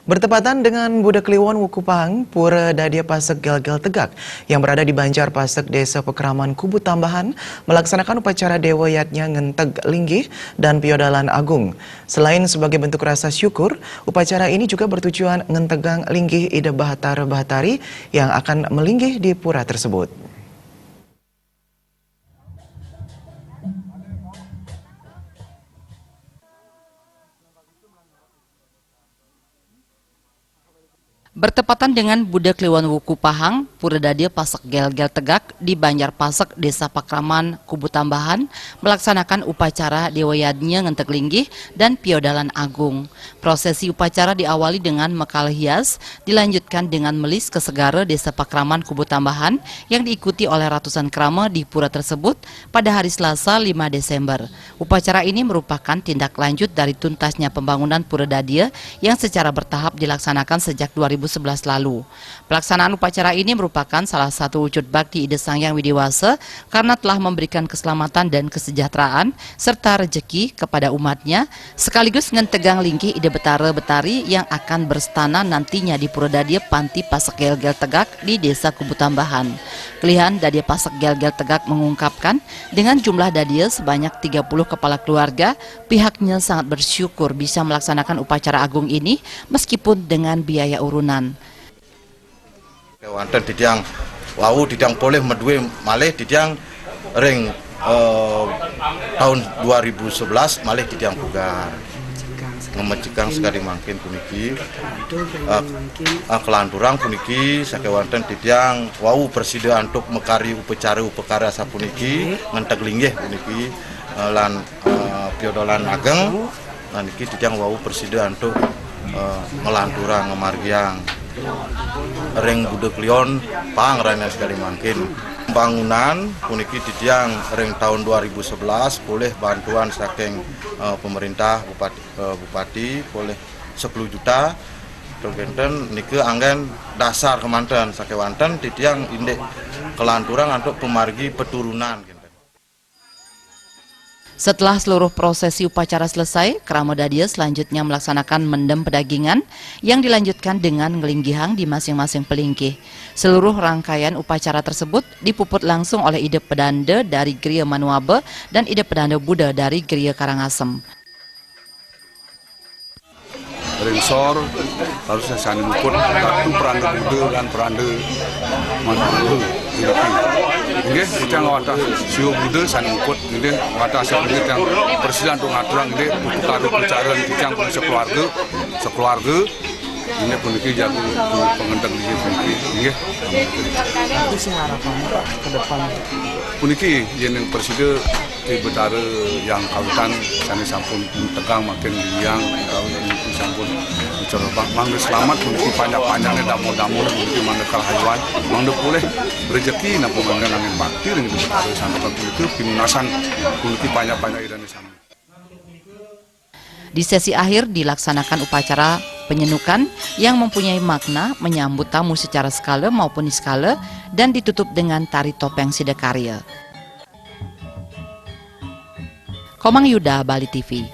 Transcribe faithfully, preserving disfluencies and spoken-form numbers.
Bertepatan dengan Buda Kliwon Wuku Pahang, Pura Dadia Pasek Gelgel Tegak yang berada di Banjar Pasek, Desa Pakraman Kubu Tambahan, melaksanakan upacara Dewa Yadnya Ngenteg Linggih dan Piodalan Agung. Selain sebagai bentuk rasa syukur, upacara ini juga bertujuan ngentegang linggih Ida Bahtara Bahtari yang akan melinggih di pura tersebut. Bertepatan dengan Buda Kliwon Wuku Pahang, Pura Dadia Pasek Gelgel Tegak di Banjar Pasek, Desa Pakraman, Kubu Tambahan, melaksanakan upacara Dewa Yadnya Ngenteg Linggih dan Piodalan Agung. Prosesi upacara diawali dengan mekal hias, dilanjutkan dengan melis ke segara Desa Pakraman, Kubu Tambahan yang diikuti oleh ratusan krama di pura tersebut pada hari Selasa, lima Desember. Upacara ini merupakan tindak lanjut dari tuntasnya pembangunan Pura Dadia yang secara bertahap dilaksanakan sejak dua ribu sebelas lalu. Pelaksanaan upacara ini merupakan salah satu wujud bakti Ida Sang Hyang Widhi Wasa karena telah memberikan keselamatan dan kesejahteraan serta rezeki kepada umatnya, sekaligus ngentegang linggih Ida Betara Betari yang akan berstana nantinya di Pura Dadia Panti Pasek Gelgel Tegak di Desa Kubu Tambahan. Kelihan Dadia Pasek Gelgel Tegak mengungkapkan, dengan jumlah dadia sebanyak tiga puluh kepala keluarga, pihaknya sangat bersyukur bisa melaksanakan upacara agung ini meskipun dengan biaya urunan. Kewanten titiang wau, titiang polih madué malih titiang ring, eh, tahun dua ribu sebelas malih titiang pugar. Ngemecikang sekadi mangkin puniki. Eh, eh, kelanturang puniki sakewanten titiang wau prasida antuk makarya upacara upakara sapuniki, ngenteg linggih puniki, eh, lan, eh, piodalan ageng. Nah, niki titiang wau prasida antuk, eh, nglanturang ngamargiang ring Buda Kliwon Pahang rahinan sekadi mangkin. Bangunan puniki titiang ring tahun dua ribu sebelas polih bantuan saking, eh, pemerintah bupati, eh, bupati polih sepuluh juta. Kénten nika anggén dasar kemanten sakewanten titiang indik kelanturang antuk pamargi peturunan. Setelah seluruh prosesi upacara selesai, krama dadia selanjutnya melaksanakan mendem pedagingan yang dilanjutkan dengan ngelinggihang di masing-masing pelinggih. Seluruh rangkaian upacara tersebut dipuput langsung oleh Ida Pedanda dari Griya Manuaba dan Ida Pedanda Buddha dari Griya Karangasem. Ring sor, harusnya sané muput Ratu Peranda Buddha lan Peranda Manuaba. Inggih, titiang ngawatah siwa Buddha sané muput, inggih, ngawatah siwa Buddha titiang prasida antuk ngaturang, inggih, upakara upacara titiang pun sakeluarga, sakeluarga, inggih puniki jaga pangenteg inggih puniki, inggih. Apa sih harapannya, Pak, ke depan? Puniki yén prasida Ida Betara Hyang Kawitan sané sampun tegang makin liang, kawit puniki sampun bicara bak mangda selamat puniki panjang-panjangnya damo-damo puniki mangda karahayuan, mangda polih rejeki napa mangda nanging bakti ring Ida Betara santukan puniki pinunasan puniki panjang-panjang Ida sami. Di sesi akhir dilaksanakan upacara penyenukan yang mempunyai makna menyambut tamu secara sekala maupun niskala dan ditutup dengan tari topeng sidakarya. Komang Yuda, Bali T V.